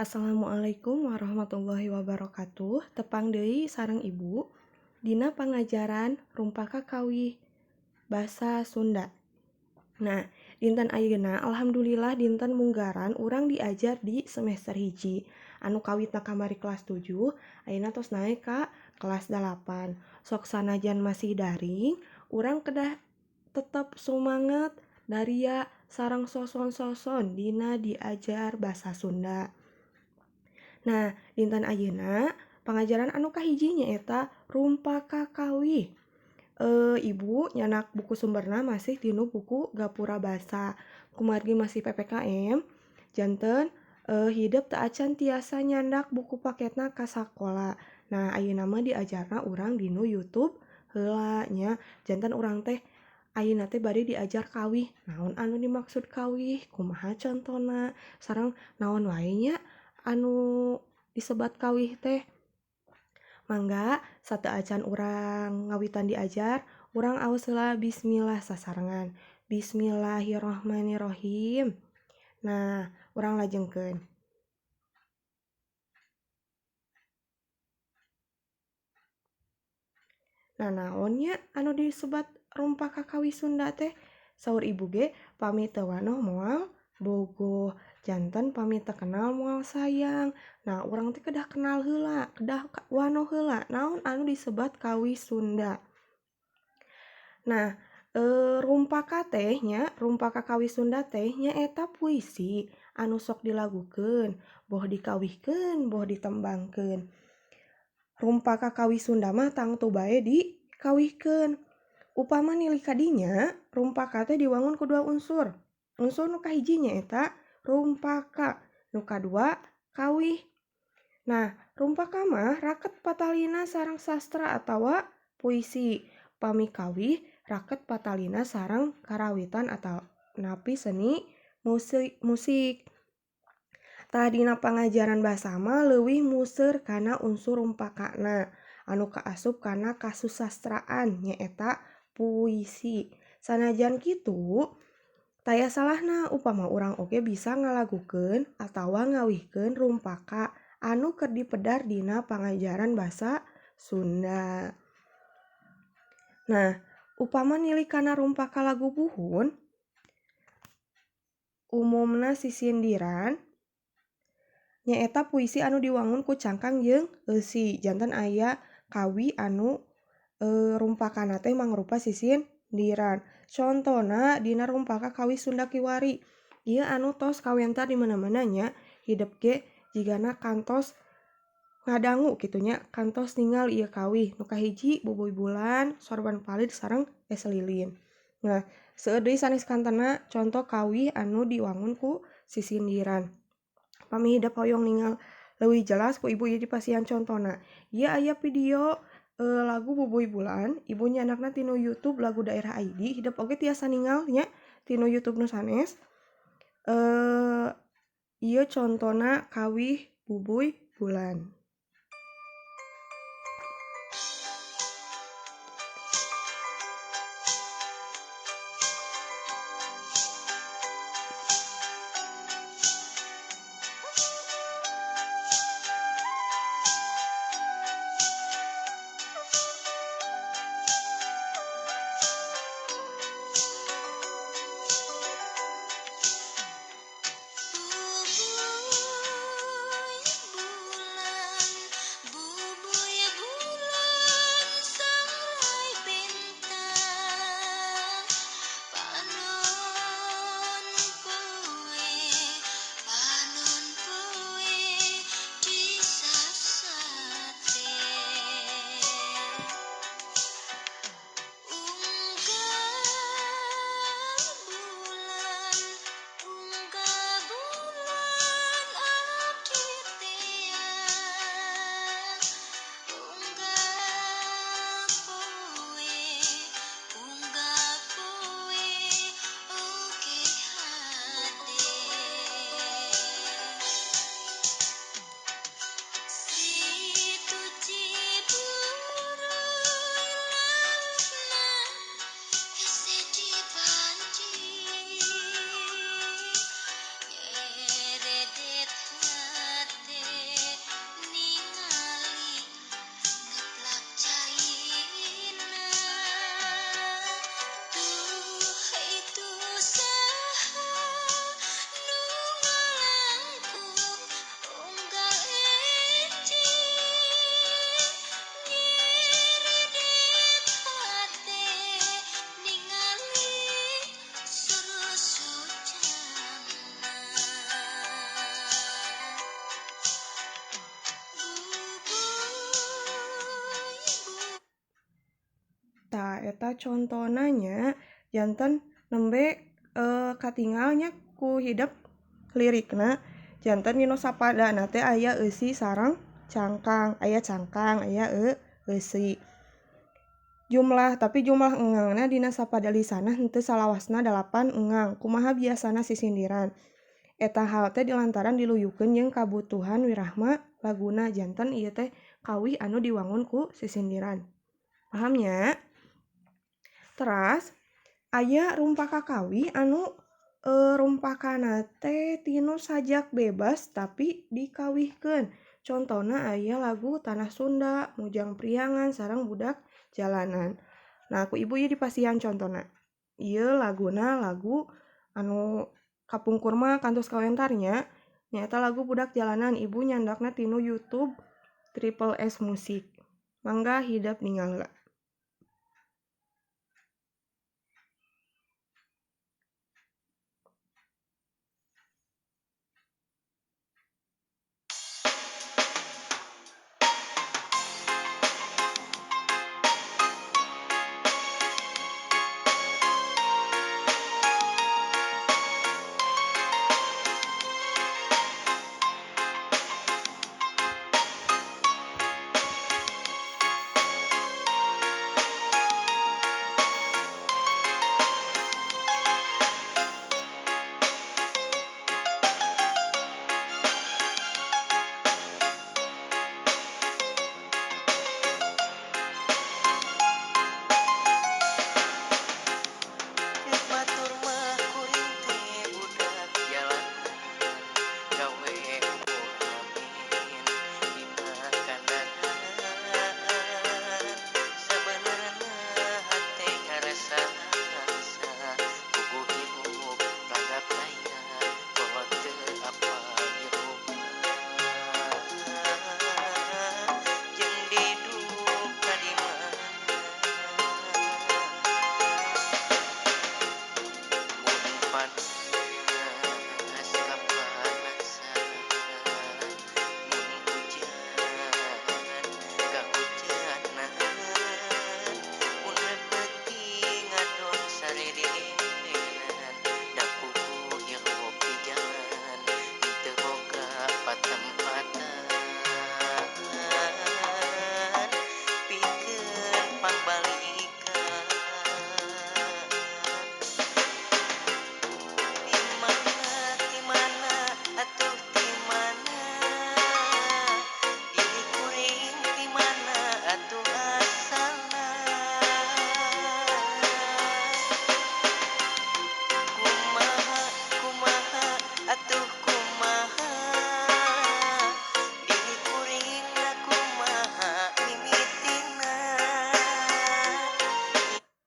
Assalamualaikum warahmatullahi wabarakatuh. Tepang deui sareng Ibu dina pangajaran Rumpaka Kawih Basa Sunda. Nah, dinten ayeuna alhamdulillah dinten munggaran urang diajar di semester hiji. Anu kawitna kamari kelas 7, ayeuna tos naek ka kelas 8. Sok sanajan masih daring, urang kedah tetep sumanget daria sareng soson-soson dina diajar basa Sunda. Nah, dinten ayeuna pangajaran anu kahiji nyaeta Rumpaka Kawih. Ibu nyanak buku sumberna masih tinu buku Gapura Basa. Kumargi masih PPKM, janten hidep teu acan tiasa nyandak buku paketna ka sakola. Nah, ayeuna mah diajarna urang dinu YouTube heula nya. Janten urang teh ayeuna teh bade diajar kawih. Naon anu dimaksud kawih, kumaha contona, sareng naon wae nya anu disebat kawih teh. Mangga sateu acan urang ngawitan diajar, urang aos heula bismillah sasarengan. Bismillahirrahmanirrahim. Nah, urang lajengkeun. Nah, naon nya anu disebat Rumpaka Kawih Sunda teh? Saur ibu ge pami teu wanoh moal bogoh, janten pami teu kenal moal sayang. Nah, urang teh kedah kenal heula, kedah wanoh heula naon anu disebat kawih Sunda. Nah, rumpaka teh nya, rumpaka kawih Sunda teh nyaeta puisi anu sok dilagukeun, boh dikawihkeun, boh ditembangkeun. Rumpaka kawih Sunda mah tangtu bae dikawihkeun. Upama nilih kadinya, rumpaka teh diwangun ku dua unsur. Unsur nu kahiji nyaeta rumpaka, nu kadua kawih. Nah, rumpaka mah raket patalina sareng sastra atawa puisi. Pami kawih raket patalina sareng karawitan atau napi seni musik. Tah dina pangajaran basa mah leuwih museur kana unsur rumpakana anu kaasup kana kasusastraan nyaeta puisi. Sanajan kitu, taya salahna upama urang oge bisa ngalagukeun atawa ngawihkeun rumpaka anu keur dipedar dina pangajaran basa Sunda. Nah, upama nilai kana rumpaka lagu buhun, umumna sisindiran nyaeta puisi anu diwangun ku cangkang jeung eusi. Janten aya kawi anu rumpakana teh mangrupa sisindiran. Contona dina rumpaka kawih Sunda Kiwari. Ieu anu tos kawentar di mana-mana nya, hidep ge jigana kantos ngadangu kitu nya, kantos ningal ieu kawih. Nu kahiji Bubuy Bulan, Sorban Palid sareng Es Lilin. Nah, seueur deui sanes kantena conto kawih anu diwangun ku sisindiran. Pami hidep hoyong ningal leuwih jelas ku ibu ieu dipasihan contona. Ieu aya video lagu Bubuy Bulan, ibu nyanakna tinu YouTube lagu daerah ID, hidep oge tiasa ningal nya tinu YouTube nu sanes. Ieu contona kawih Bubuy Bulan. Bubuy bulan. Eta contona nya janten nembe katingal nya ku hidep lirikna janten dina sapadana teh aya eusi sareng cangkang, aya cangkang, aya eusi. Jumlah tapi jumlah engangna dina sapada lisanah henteu salawasna 8 engang. Kumaha biasana sisindiran. Eta hal teh dilantaran diluyukeun jeung kabutuhan wirahma laguna janten ieu teh kawih anu diwangun ku sisindiran. Paham nya? Teras aya rumpaka kawih anu rumpakana teh tinu sajak bebas tapi dikawihkeun. Contona aya lagu Tanah Sunda, Mujang Priangan, sareng Budak Jalanan. Nah, ku ibu ieu dipasihan contona. Ieu laguna lagu anu kapungkur mah kantos kawentar nya. Nyaeta lagu Budak Jalanan, ibu nyandakna tinu YouTube Triple S Musik. Mangga hidep ningal heula.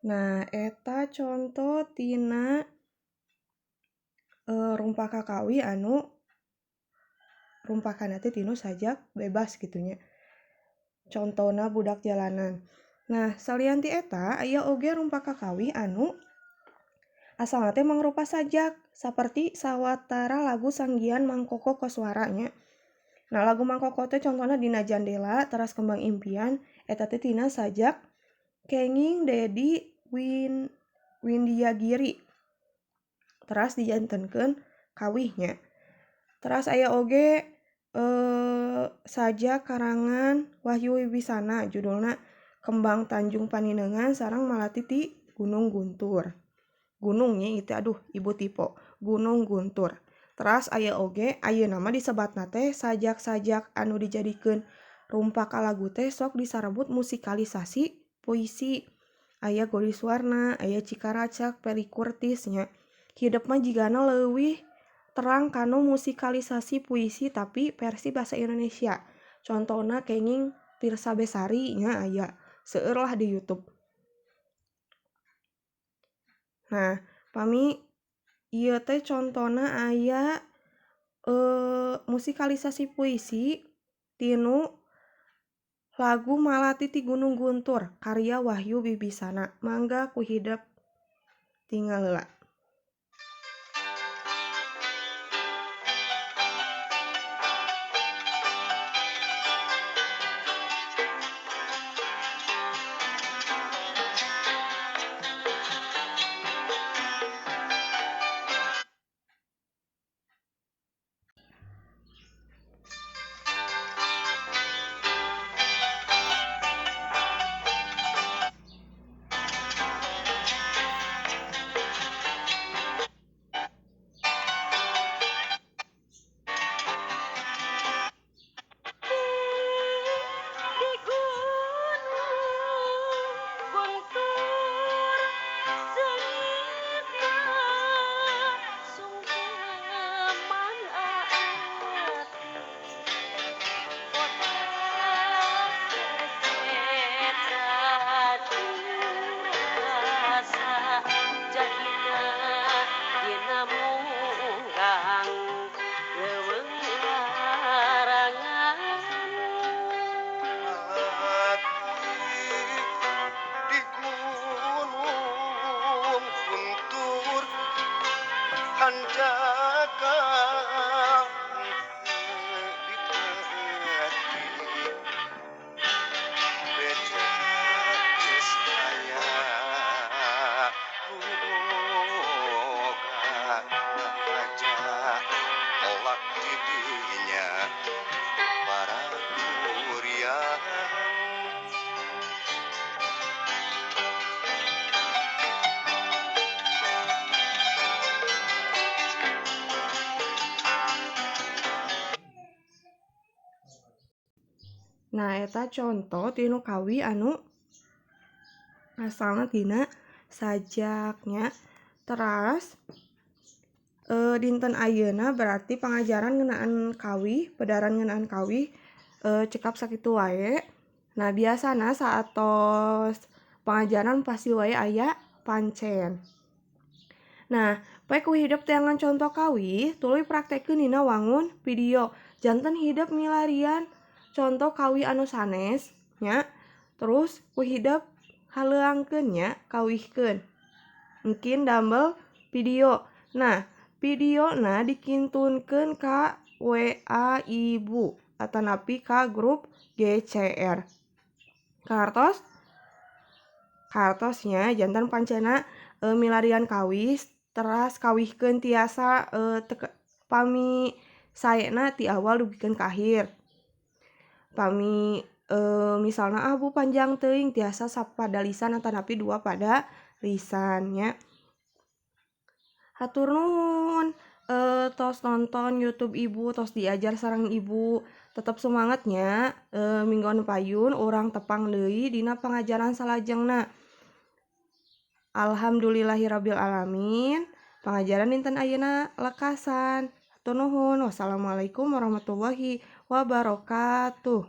Nah, eta conto tina rumpaka kawih anu rumpakana teh tinu sajak bebas gitu nya. Contona Budak Jalanan. Nah, salian ti eta aya oge rumpaka kawih anu asalna teh mangrupa sajak saperti sawatara lagu Sanggian Mang Koko Koswara nya. Nah, lagu Mang Koko teh contona dina Jandela teras Kembang Impian eta teh tina sajak Kenging Dedi Windyagiri. Teras dijantenkeun kawihnya. Teras aya oge sajak karangan Wahyu Wibisana judulna Kembang Tanjung Paninengan sareng Malati ti Gunung Guntur. Gunungnya itu aduh ibu tipo Gunung Guntur. Teras aya oge ayeuna mah disebatna teh sajak-sajak anu dijadikeun rumpaka lagu teh sok disarebut musikalisasi puisi. Aya Godis Warna, aya Cikaracak, Peri Kurtis nya. Hidep mah jigana leuwih terang kanu musikalisasi puisi tapi versi bahasa Indonesia. Contona kenging Tirsa Besari nya aya. Seueur lah di YouTube. Nah, pami ieu teh contona aya musikalisasi puisi tinu lagu Malati ti Gunung Guntur karya Wahyu Wibisana. Mangga ku hidep tingal heula. Nah, eta conto tinu kawih anu asalna tina sajak nya. Teras dinten ayeuna berarti pangajaran ngeunaan kawih, pedaran ngeunaan kawih cekap sakitu wae. Nah, biasana saatos pangajaran pasti wae aya pancen. Nah, poe ku hidep teangan conto kawih tuluy praktekkeun dina wangun video. Janten hidep milarian conto kawih anu sanes nya, terus ku hidep haleuangkeun nya, kawihkeun. Engkin damel video. Nah, videona dikintunkeun ka WA Ibu atanapi ka grup GCR. Kahartos? Kahartos nya, janten pancena milarian kawih teras kawihkeun tiasa pami saena ti awal dugikeun ka akhir. Pami misalna, "Ah, Bu, panjang teuing," tiasa sapadalisan atanapi dua padalisan nya. Hatur nuhun tos nonton YouTube Ibu, tos diajar sareng Ibu. Tetep semangat nya, minggon payun urang tepang deui dina pangajaran salajengna. Alhamdulillahirabbil alamin. Pangajaran dinten ayeuna lekasan. Hatur nuhun. Wassalamualaikum warahmatullahi wabarakatuh.